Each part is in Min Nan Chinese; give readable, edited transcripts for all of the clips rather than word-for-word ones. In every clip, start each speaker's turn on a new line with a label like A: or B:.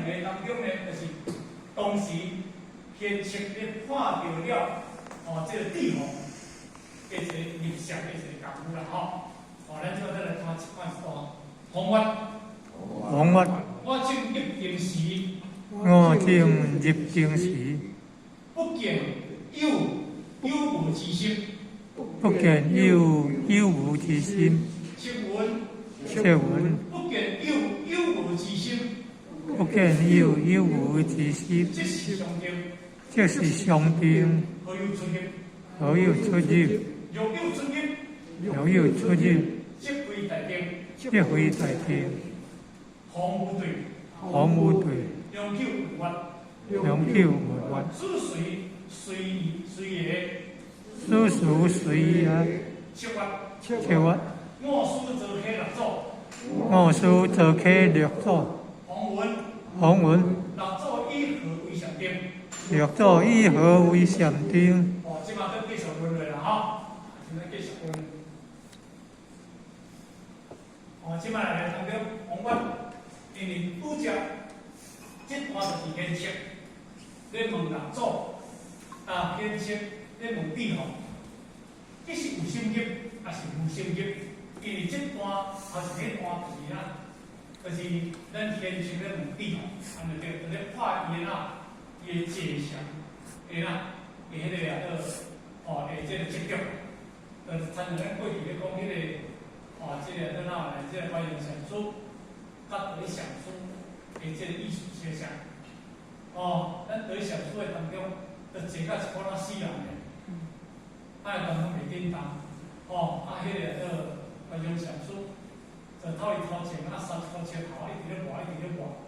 A: 兩个當中呢，就是當時賢策咧看著了，哦，這個帝王的一個入相的一個功夫啦，吼。哦，咱這擺再來看一看一段，弘法。
B: 弘法。
A: 我正入定時，
B: 我正入定時，
A: 不見有有無之心。
B: 不見有有無之心。
A: 釋文。
B: 釋文。
A: 不見有有無之心。
B: 不見有有無之心。
A: 即是上定。
B: 即是上定。
A: 何有出入？
B: 何有出入？
A: 若有出入，
B: 若有出入，
A: 即非大定。
B: 即非大定。
A: 空無對。
B: 空無對。
A: 永久無法。
B: 永久無法。
A: 此隨隨隨緣。
B: 此事隨緣。
A: 七法。
B: 七法。
A: 我師做客六祖。
B: 我師做客六祖。
A: 弘文。
B: 弘文。
A: 六祖以何為上定？
B: 六祖以何為上定？
A: 哦，這馬閣繼續問落啦，吼，這馬繼續問。哦，這馬來當中，弘法，因為拄則這段就是賢策，咧問六祖，啊，賢策咧問帝王，這是有心入，抑是無心入？因為這段頭一個段就是啊，就是咱賢策咧問帝王，按呢對，就咧看伊啦，伊的坐相，會啦，會彼個啊，哦，會這個積極，就是親像咱過去咧講彼個，哦，這個做哪來？這個華嚴禪師，佮德相師的這個意思相像。哦，咱德相師的當中，就坐甲一款仔死人的，啊，當中袂振動，哦，啊，彼個做華嚴禪師，就透伊頭前啊，三一個舌頭，一直咧磨，一直咧磨，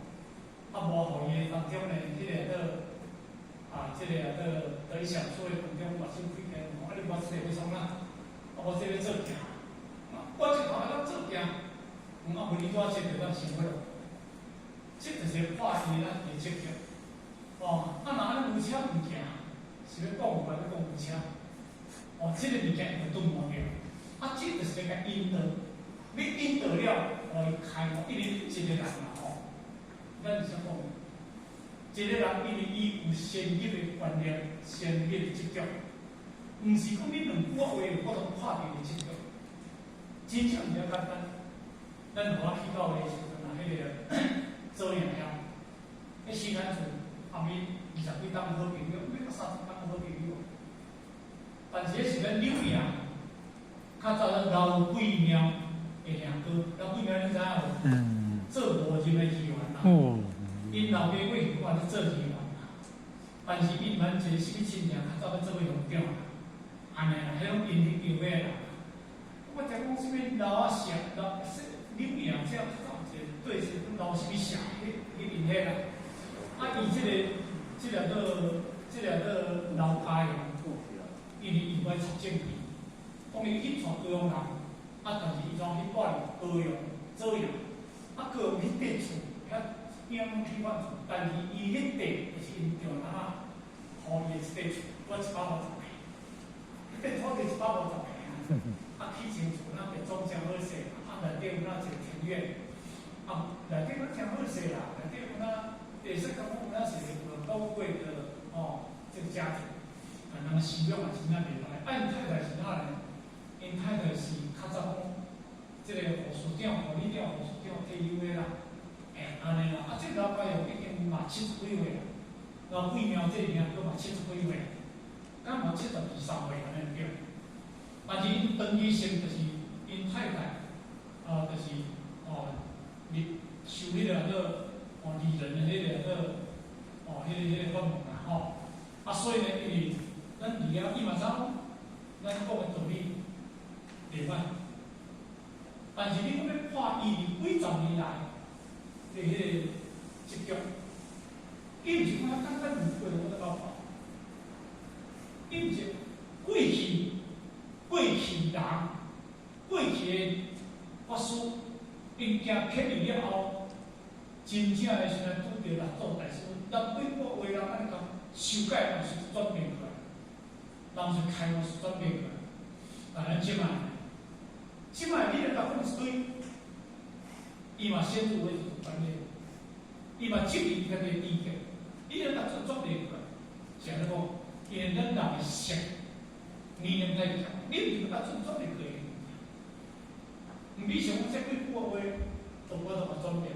A: 啊，磨予伊的當中呢，彼個做啊，這個做德相師的當中，目睭開開，啊，你磨這個欲創啥？啊，我這個做鏡。我這看咱做鏡，啊，問你拄仔這就當想欲落，這就是破伊咱的執著。哦，啊，若按呢無車毋行，是欲講有還欲講無車？哦，這個物件會頓悟掉。啊，這就是欲共引導，你引導了，予伊開悟，因為一個人嘛吼，咱是啥講？一個人因為伊有先入的觀念，先入的執著，毋是講你兩句話就法度破掉的執著。真正毋遮簡單。咱予我去到的時陣啊，彼個左營遐，彼新安村後面二十幾冬好朋友，欲到30冬好朋友。但是彼是咱柳營，較早咱劉貴廟的兄哥，劉貴廟你知影無？
B: 嗯。
A: 做無任的議員啦。𪜶老爸過去嘛咧做議員啦，但是𪜶阮一個啥物親戚，較早欲做鄉長啦，按呢啦，彼攏𪜶彼間的啦。我聽講啥物老仔社，老柳營這較早有一個對是老啥物社，彼彼𪜶彼啦。啊，伊這個這個做這個做老家的，因為伊愛插政治，講伊去娶高雄人，啊，但是伊怎去住佇高雄左營，啊，高雄彼塊厝遐囝攏起款厝，但是伊彼塊就是𪜶丈人仔，予伊的一塊厝，拄150坪，彼塊土地150坪啊，啊，起清厝，那地總誠好勢，啊，內底有那一個庭院，啊，內底攏誠好勢啦，內底有那會使講有那是一個高貴的哦，這個家庭，啊，人修養也真正袂歹。啊，𪜶太太是哪呢？𪜶太太是較早講，這個護士長、護理長、護士長退休的啦，欸，按呢啦。啊，這個老家又已經嘛七十幾歲啦，老貴廟這領閣嘛七十幾歲，敢嘛72、3歲按呢對。但是𪜶長期性就是𪜶太太，啊，就是哦，入受彼個做哦，離人的彼個做哦，彼個法門啦吼。啊，所以呢，因為咱佇遐伊嘛知影咱講的道理袂歹，但是你閣欲破伊佇幾十年來的彼個執著，伊毋是講遐簡單兩句我就夠破，伊毋是過去人過去的法師，𪜶行偏離了後，真正的時陣拄著六祖大師，咱幾個話人按呢共修改，嘛是轉變過來，人是開悟是轉變過來。但咱這擺，這擺你來共講一堆，伊嘛先入為主觀念，伊嘛執伊家己的知見，你咧甲做作例，是按怎講？因為咱人的識意念太強，你毋是甲做作例過。你想講這幾句話，都無法度轉變，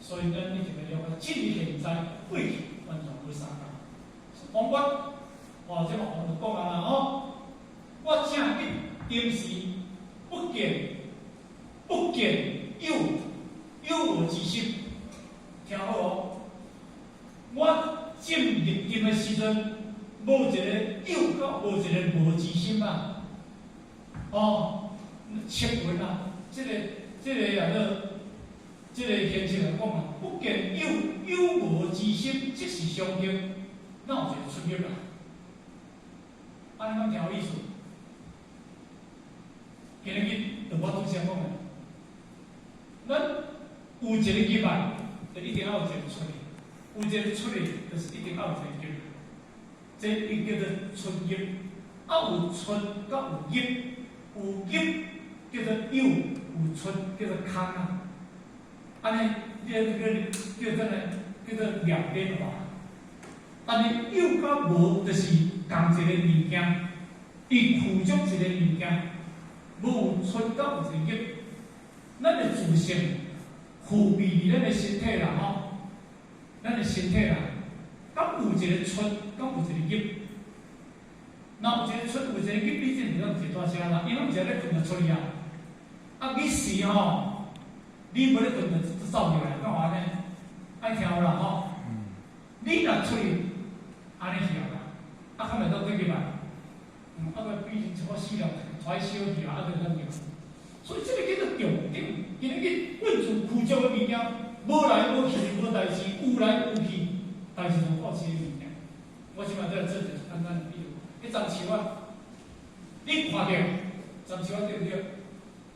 A: 所以咱一定要了解，進現在過去完全無相仝。王冠，哦，這嘛王就講啊啦吼，我正入定時不見有有無之心，聽好哦。我正入定的時陣，無一個有佮無一個無之心啊，哦，釋文啊，這個啊做，這個現象來講啊，不見有有無之心，即是相應，哪有一個出入啊？按呢講聽有意思？今日就我拄才講的，咱有一個入來，就一定愛有一個出去；有一個出去，就是一定愛有一個入。這伊叫做出入，啊有出佮有入，有入叫做有，有出叫做空啊。按呢，你這個叫做呢，叫做兩邊嘛。但是有佮無，就是仝一個物件，伊附屬一個物件，無出佮有一個入。咱的自性附備佇咱的身體啦吼，咱的身體啦，敢有一個出，敢有一個入。若有一個出，有一個入，你這毋是攏一大聲啦，伊攏毋是咧睏就出去啊。啊，彼時吼，你無咧睏就走入來，敢有按呢？愛聽有啦吼。你若出去，按呢去啊，啊，較袂當轉入來。啊，閣變成一個死人，帶小去啊，啊，閣轉入來。所以這個叫做重點，今日去本自具足的物件，無來無去無代誌，有來有去，代誌就過去的物件。我這擺再來做一個簡單的比喻，彼欉樹仔，你看著，欉樹仔對毋對？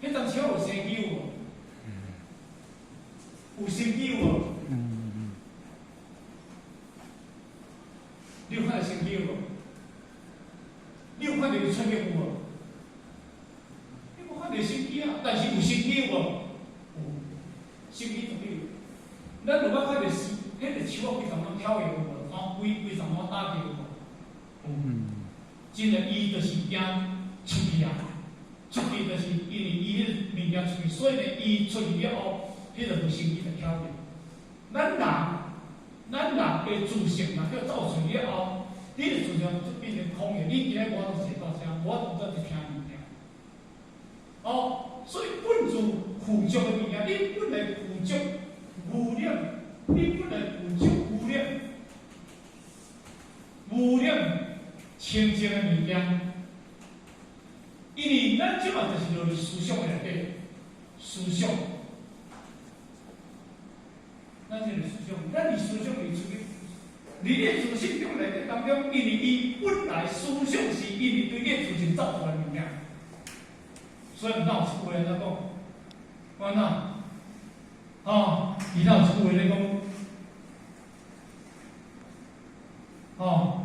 A: 彼欉樹仔有生機有無？有生機有無？你有看著生機有無？你有看著伊出現有無？你無看著生機啊，但是有生機有無？有，生機絕對有。咱有捌看著樹，彼個樹仔規叢攏跳的有無？吼，規規叢攏打起有無？有。真的，伊就是驚出去啊！出去就是因為伊彼個物件出去，所以呢，伊出去了後，彼個無生機就跳去。咱人，咱人的自性若叫走出去了後，你的自性就變成空的。你今日無法度坐大聲，無法度做一聽物件。哦，所以本自具足的物件，你本來具足無染，你本來具足無染，無染清淨的物件。因為咱這馬就是落佇思想內底，思想，咱這個思想，咱佇思想裡出去，佇你的自性中內底當中，因為伊本來思想是因為對你的自性造出來的物件，所以毋知有一句話按怎講，按怎？哦，伊哪有一句話咧講，哦。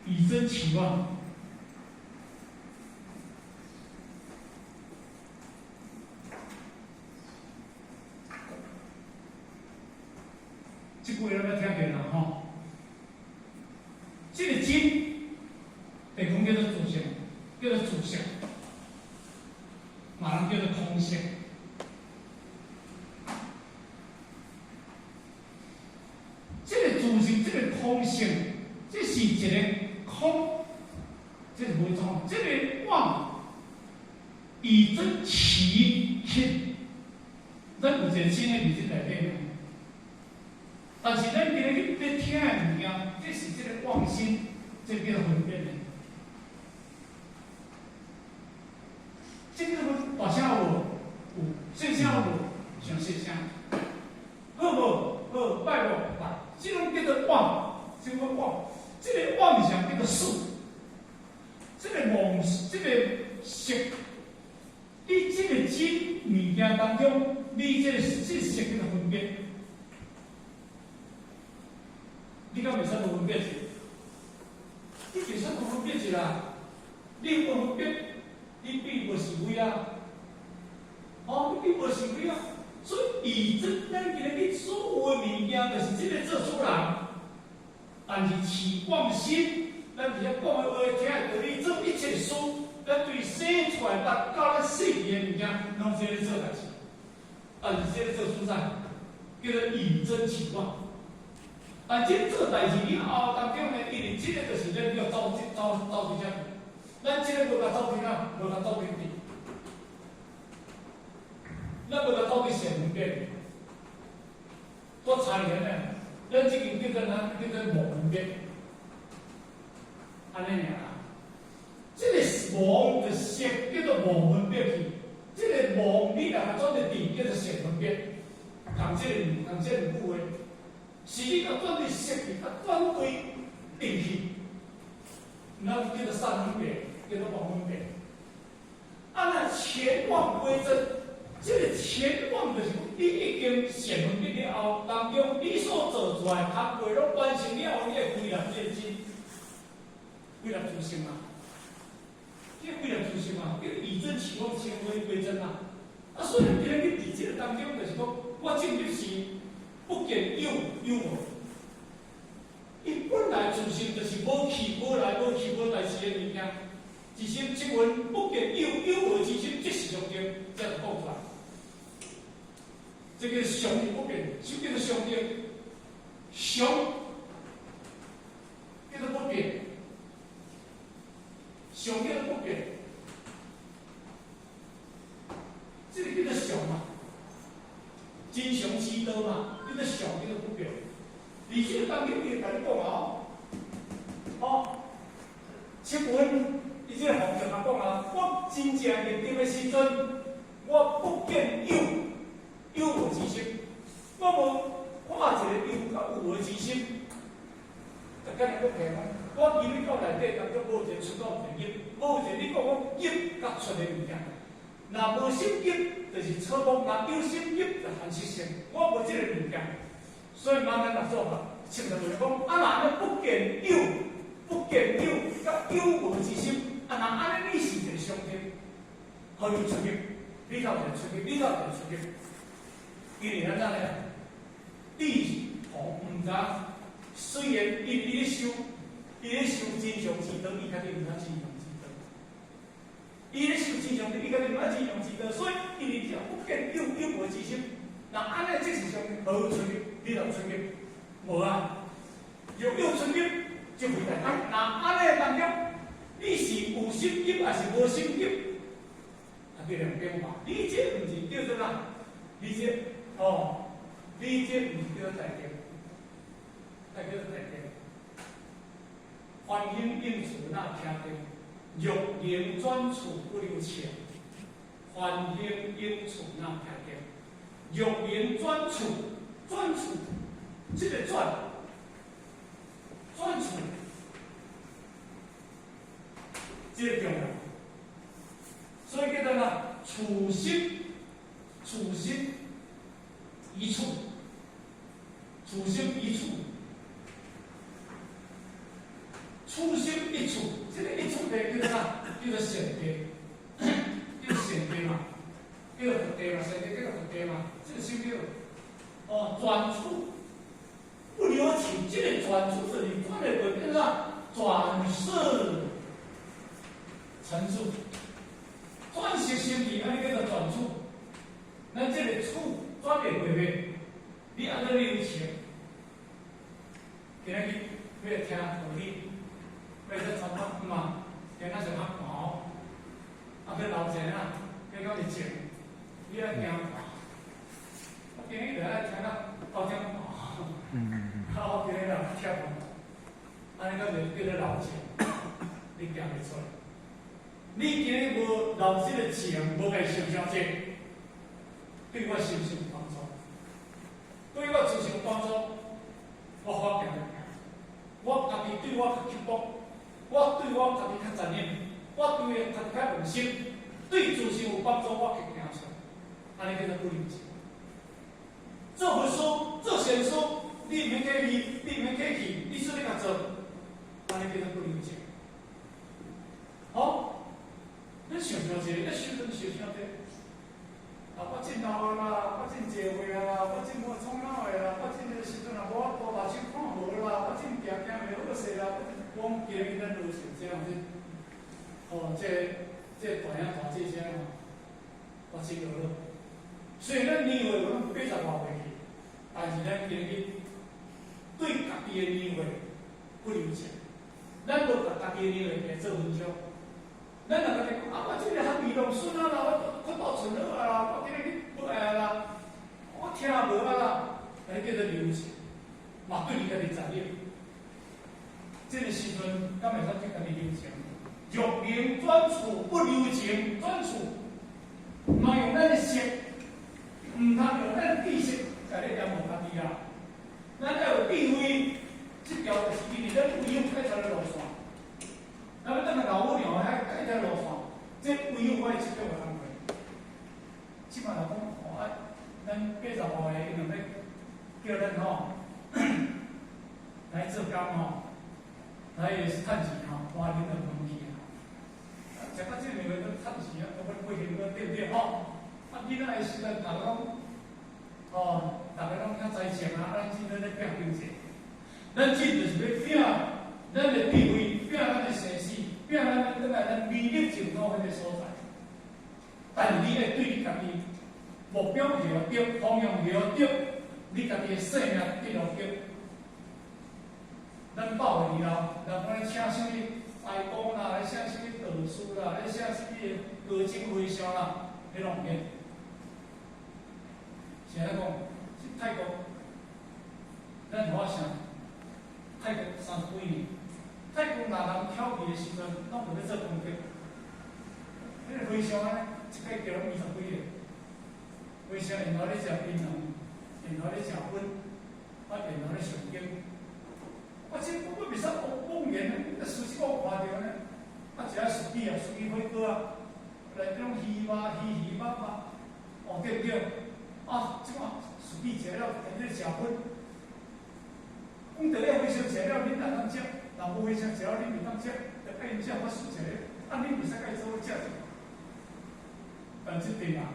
A: 以真起妄，這句話咱捌聽過啦吼。這個真，會講叫做自性，叫做自性，嘛人叫做空性。這個自性，這個空性，這是一個空，這是無錯。這個妄，以真起起，咱有一個真的佇這內底。但是咱今日去咧聽的物件，這是這個妄心，這叫分別的。這個大聲有無？有，細聲有無？上細聲。好無？好，歹無？歹。這種叫做妄，這個妄，這個妄想叫做事。這個妄，這個色，你這個真物件當中，你這個這色叫做分別。你敢袂使無分別智？你袂使無分別智啦！你無分別，你變無是非啊！哦，你變無是非啊！所以，以真咱今日所有的物件，就是這个做主人。但是起妄心，咱佇遐講的話，聽的道理，做一切事，咱對生出來到咱死去的物件，攏是咧做代誌。但是這个做主宰，叫做以真起妄。但這做代誌以後當中呢，因為這個就是咱叫走走走佇遮去，咱這个無共走佇哪，無共走佇佇。咱無共走佇善分別，我查你呢，咱這間叫做哪？叫做無分別，按呢爾啦。這个妄的色叫做無分別去，這个妄你若共轉做智，叫做善分別。仝這个仝這兩句話，是你共轉佇色去，共轉對智去，那叫做善分別，叫做妄分別。啊，若前妄歸真。這个前妄就是你已經善分別了後，當中你所做出來工課攏完成了後，你會歸納這個真，歸納自性嘛？這個歸納自性嘛，叫以真起妄，前歸歸真啊。啊，所以今日佇這个當中，就是講，我進入是不見有有無。伊本來自性就是無去無來、無去無代誌的物件，一心七聞不見有有無之心，即是上定，才講出來。這個常是不變，什麼叫做常定？常叫做不變，常叫做不變，這個叫做常嘛，真常之道嘛，叫做常叫做不變。而這個當中，伊會共你講啊，哦，七聞，伊這個方丈講啊，我真正入定的時陣，我不見有。有無之心，我無看一个有佮有無之心。大家來講起講，我今日到內底當中無一个出到一個入，無一个你講講入佮出的物件。若無心入，就是草木；若有心入，就含色性。我無這个物件，所以慢慢來做法，親像就是講，啊，若按呢不見有，不見有，佮有無之心，啊，若按呢你是一个上帝，何有出入？你有一个出入？你有一个出入？因為按怎呢？你吼毋知，雖然伊咧修，伊咧修真常之道，伊家己毋知真常之道。伊咧修真常，伊家己毋知真常之道，所以伊佇遮不見有有無之心。若按呢，這是上無出入，你若出入，無啊？若有出入，就會大歹。若按呢當中，你是有心入還是無心入？啊，這兩邊嘛，你這毋是叫做啥？你這。哦，你這毋是叫做在定，這叫做在定。梵行應處若聽定，欲靈轉處不留情。梵行應處若聽定，欲靈轉處，轉處，這个轉，轉處，這个重要。所以叫做啥？處心，處心。一處，處心一處，處心一處，這个一處地叫做啥？叫做善地，叫做善地嘛，叫做佛地嘛，善地叫做佛地嘛，這个心叫哦，轉處不留情，這個轉處就是轉的過變啥？轉識成智，轉識成智，按呢叫做轉處。咱這个處轉會過袂？你按怎留情？今仔日欲聽道理，欲說參法嘛？今仔上較寒，啊，欲留情啊，欲講是情，你愛驚寒。我今日就愛聽到九點半，啊，我今日就忝，按呢講就叫做留情，你行袂出來。你今日無留這个情，無共想想者，對我是毋是有幫助？對我是毋是有幫助？我反行就行。我家己對我較刻薄，我對我家己較殘忍，我對家己較用心，對自身有幫助，我去行出來。按呢叫做不留情。做佛事，做善事，你毋免客氣，你毋免客氣，你說你共做，按呢叫做不留情。好，你想想者，你想想想想者，啊，我真老啦，我真濟歲啊啦，我真無創哪的啦，我真個時陣啊無法度目睭看無啦，我真行行袂好勢啦，我講今日咱落成這樣子，哦，這大兄大姐這樣，我真落了。雖然咱年歲有攏80外歲去，但是咱今日對家己的年歲不留情，咱無共家己的年歲來做文章。咱若家己講啊，我這個較味濃順啊啦，我我倒存好啊啦，我今日去不愛啊啦，我聽無啊啦，安呢叫做留情，嘛對你家己殘忍。這個時陣，敢會使對家己留情？若能轉處不留情，轉處，毋通用咱的識，毋通用咱的知識來咧淹沒家己啊！咱愛有智慧，這條就是因為咱唯有解脫的路線。咱欲轉來老母娘，愛解脫路線，這唯有我的這種的工課。這擺若講吼啊，咱85個伊若欲叫咱吼來做工吼，來趁錢吼，花恁就問去啊。食到這個都趁錢啊，都欲過生活對毋對吼？啊，囡仔的時陣，逐家攏哦，逐家攏較知情啊，咱真咧咧拼經濟，咱真就是欲拼咱的智慧，拼咱的生死，拼咱轉來咱彌勒淨土彼個所在。但是你愛對你家己目標下對，方向下對，你家己的生命得著對。咱百歲以後，人講咧請啥物大公啦，咧請啥物道士啦，咧請啥物高僧和尚啦，彼攏毋免。是按怎講？去泰國，咱互我想，泰國30幾年，泰國若人挑起的時陣，攏無咧做功德。彼個和尚安呢，一擺叫攏20幾個，和尚緣後咧食檳榔，緣後咧食薰，啊，緣後咧誦經。我這我袂使講言啊，事實我看著呢，啊，一下司機啊，司機火鍋啊，內底攏魚肉、魚魚肉肉，哦對毋對？啊，這馬司機食了，踮咧食薰。講佇咧和尚食了，恁會當食；若無和尚食了，恁袂當食。就愛𪜶食法師食咧，啊，恁袂使共伊做伙食者。但這邊啊，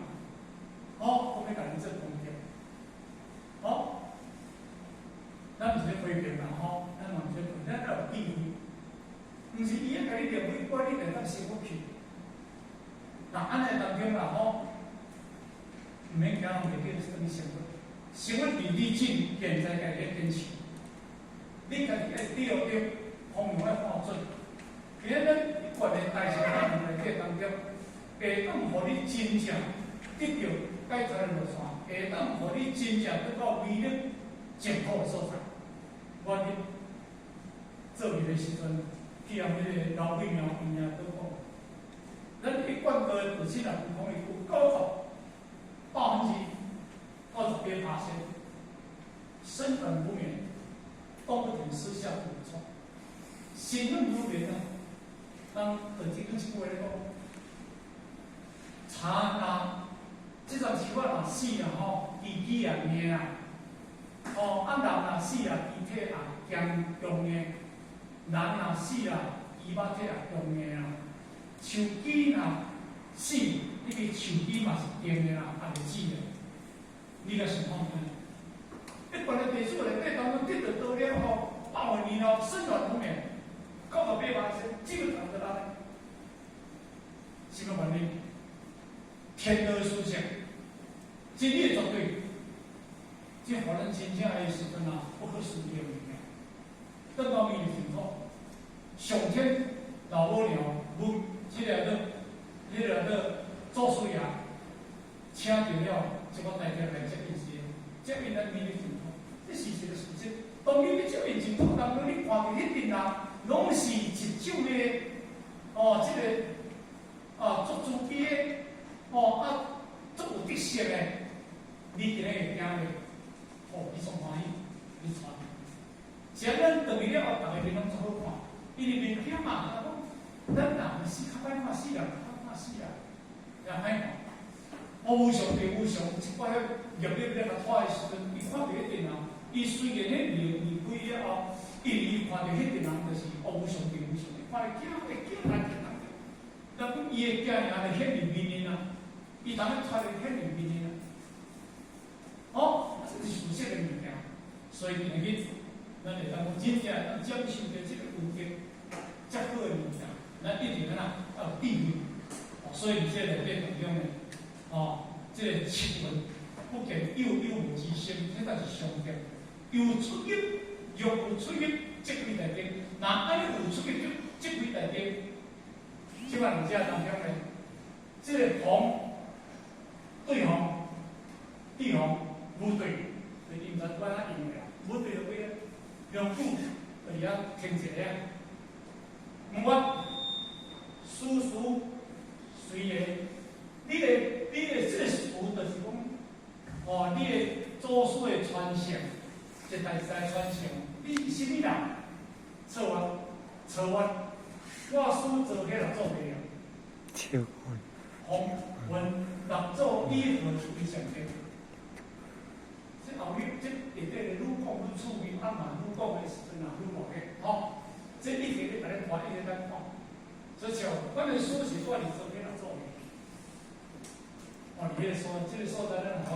A: 哦，我欲共恁做功德，哦，咱毋是咧批評人吼，咱嘛毋是咧，咱愛有智慧，毋是伊愛共你念幾擺，你就會當成佛去。若按呢當中啦吼，毋免驚人袂叫你成佛，成佛佇你進現在家己咧堅持，你家己愛對對，方向愛看準。今仔咱一貫的大乘法門內底當中，會當予你真正得著解脫的路線，會當予你真正得到彌勒淨土的所在。我佇做戲的時陣，去予彼個老鬼廟邊仔佫講，咱一貫道的道士若有講伊有98%，身軟如棉，動不停，私下不錯。心軟如棉啊，當道士講一句話咧講，柴若這陣樹仔若死啊吼，枝枝也硬啊，哦，啊人若死啊，肢體也堅強硬；人若死啊，豬肉體也強硬啊。樹枝若死，彼個樹枝嘛是硬的啦，也會死的。你來想看覓？一般的地主內底當中得著道了後，百年後身軟如棉，98%，基本上都按呢。什麼原因？天道思想，真理絕對，這予咱真正的時陣啊，不可思議的物件。轉到彌勒淨土，上天老母娘問這個做，這個做祖師爺，請著了這個大家來接引是，接引咱彌勒淨土，這是一個事實。當你欲接引淨土當中，你看著彼陣人，攏是一種的，哦，這個啊，足慈悲的，哦啊，足有德性的，你今日會驚咧？哦，你足歡喜，你傳。是按咱轉去了後，逐个面攏足好看，因為面點嘛，講咱人死較歹看，死人較好看死啊，也歹看。我無常地無常，一擺遐業力咧共拖的時陣，伊看著彼陣人，伊雖然彼靈離開了後，因為伊看著彼個人就是無常定無常，看伊驚會驚來驚來。但伊會驚爾就顯現面啊，伊當咧出來顯現面啊。哦，這是事實的物件，所以今日咱會當講真正當接受著這個恩德，遮好的物件，咱一定按怎要有智慧。所以佇這內底當中呢，哦，這個七聞不見有有無之心，這才是上重。有出入，若有出入，則歸大定。若按呢有出入，則歸大定。這擺佇這當中呢，這個風對風，對風無對，就伊毋知按怎用的啦，無對就對啊。兩久就佇遐停一下啊。問我事事隨緣，你的這個事就是講，哦，你的祖師的傳承，一代一代傳承，你是啥物人？錯啊，錯啊！我師做起來做袂了。
B: 笑
A: 風雲六祖以何為上帝？這後日這下底咧愈講愈趣味，啊嘛愈講的時陣啊愈熱鬧，吼！這一直咧共咱看，一直咧看。所以像阮的師是住佇做起來做的，哦，佇彼個所，這個所在咱好。